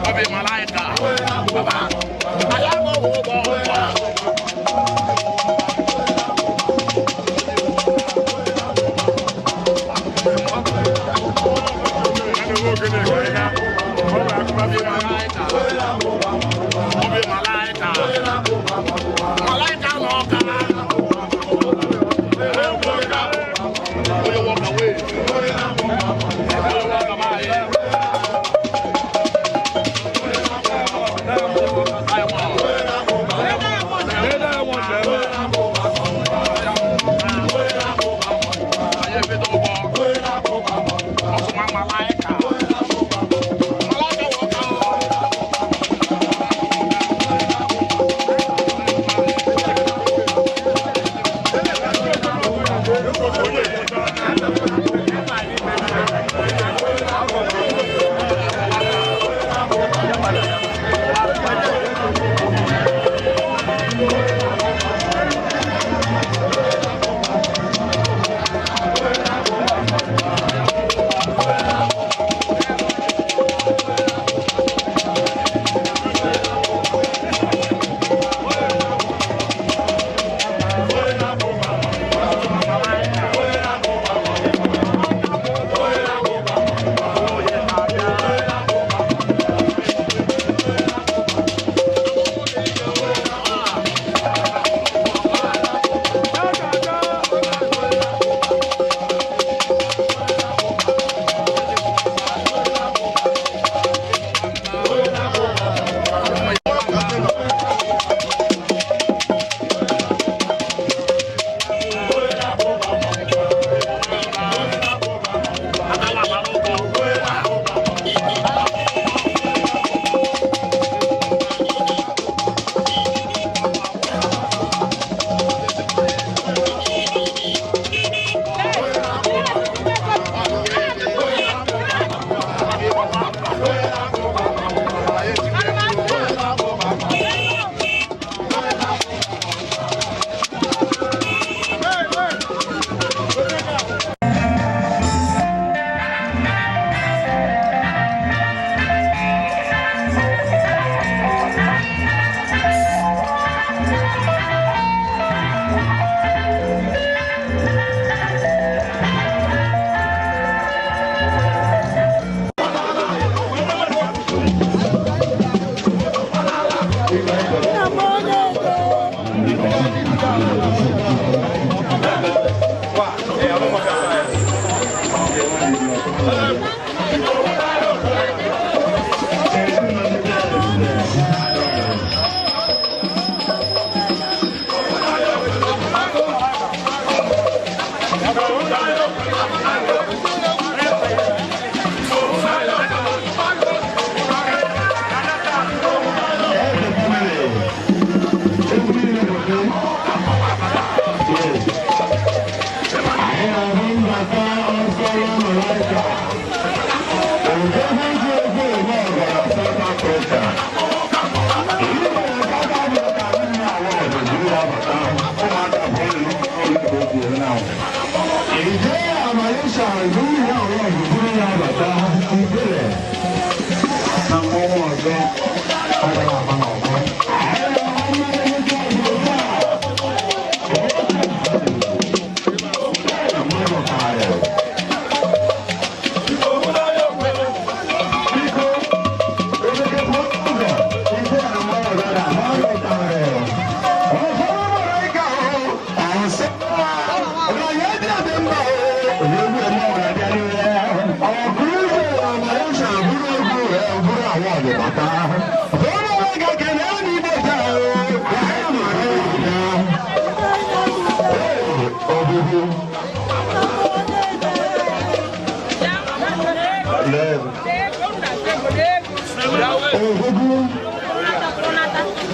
Obi malaika. Baba. Ayabo ụgbọ. Obi malaika. Obi malaika. Malaika n'ọka. Onye walk away. Onye walk away. Anyị ebido ụgbọ. Ọsụma malaika. Malaika wọka o.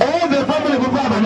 All the family people are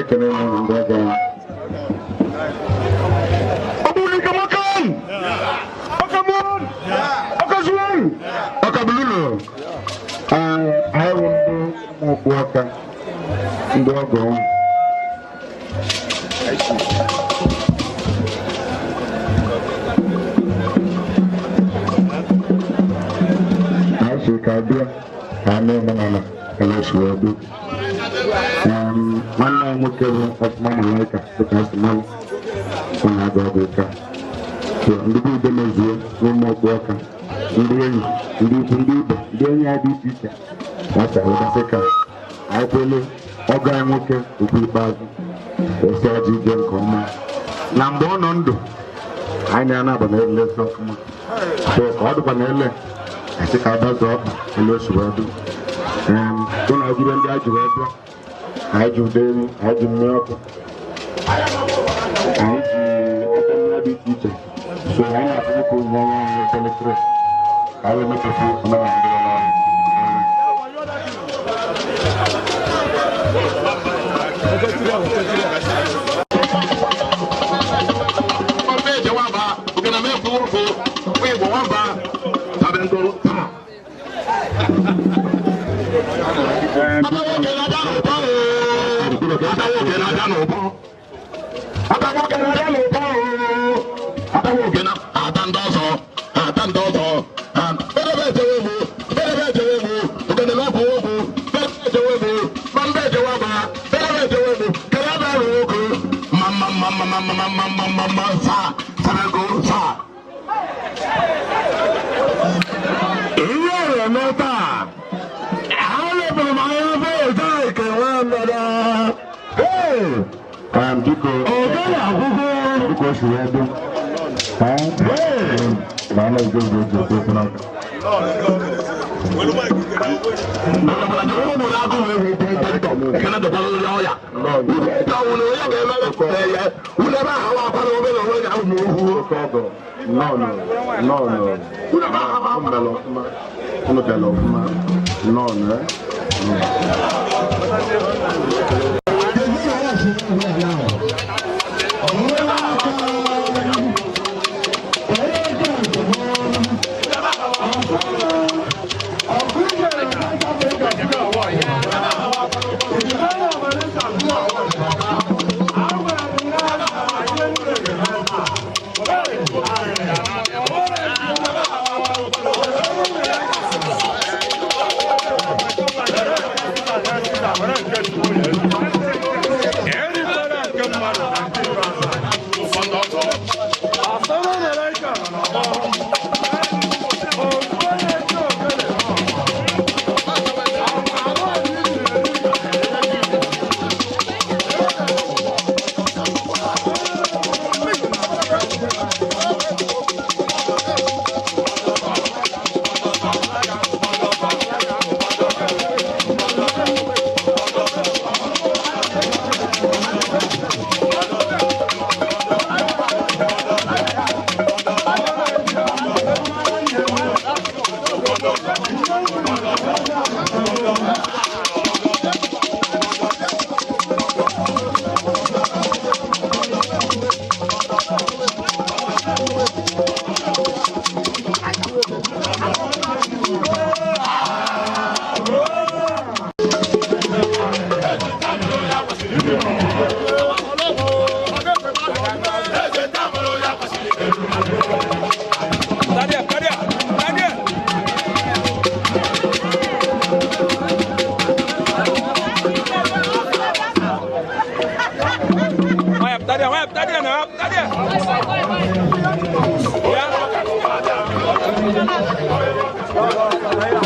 Ekele m unu ndị ọgọ anyị. Ogbunike makan! Ọkamun! Ọkazuon! Ọkabuluno! Anyị wụ ndị ụmụ okpu aka, ndị ọgọ unu. Anyị sị ka bịa ka a mee omenala ka ya si wee dị. Nwanne anyị nwoke bụ Ọfụma Malaika, dịka asị mmanụ, ọ na-agụ ọgụ ụka. So ndị bụ ude mezuo n'ụmụ okpu ọka, ndị enyi, ndị ikwu, ndị ibe, ndị enyi anyị dị iche iche na-asị ahụgasị ka anyị kwele ọgọ anyị nwoke ugwu ikpeazụ esi ọjị ije nke ọma. Na mgbe ọ nọ ndụ, anyị na-anaba na elezi ọfụma. So ka ọ dịkwa na ele asị ka ada zọọ ọkpa elu osi wee dụ. Ụlọ agụrụ ndị anyị ji wee bịa, anyị ji ụda elu, anyị ji mmiri ọkụ, anyị ji ebe mmiri dị iche iche. So anyị na-atụnye ka onye ọrụ anyị elekere ka anyị wee mepụta omenala ndị nọ n'ọrụ. Ihe eme taa, alepụrụ m anya vootu nke nwa mgbada. Ee, Biko, ogene akwụkwọ. Dịka o si wee dị, na a na-eje oge eji ekwu okwu n'aka. Oke ọgọ, nnọọ nụ, nnọọ nụ. Unu bịara ọfụma, unu bịara ọfụma, nnọọ nụ, eh? Yeah.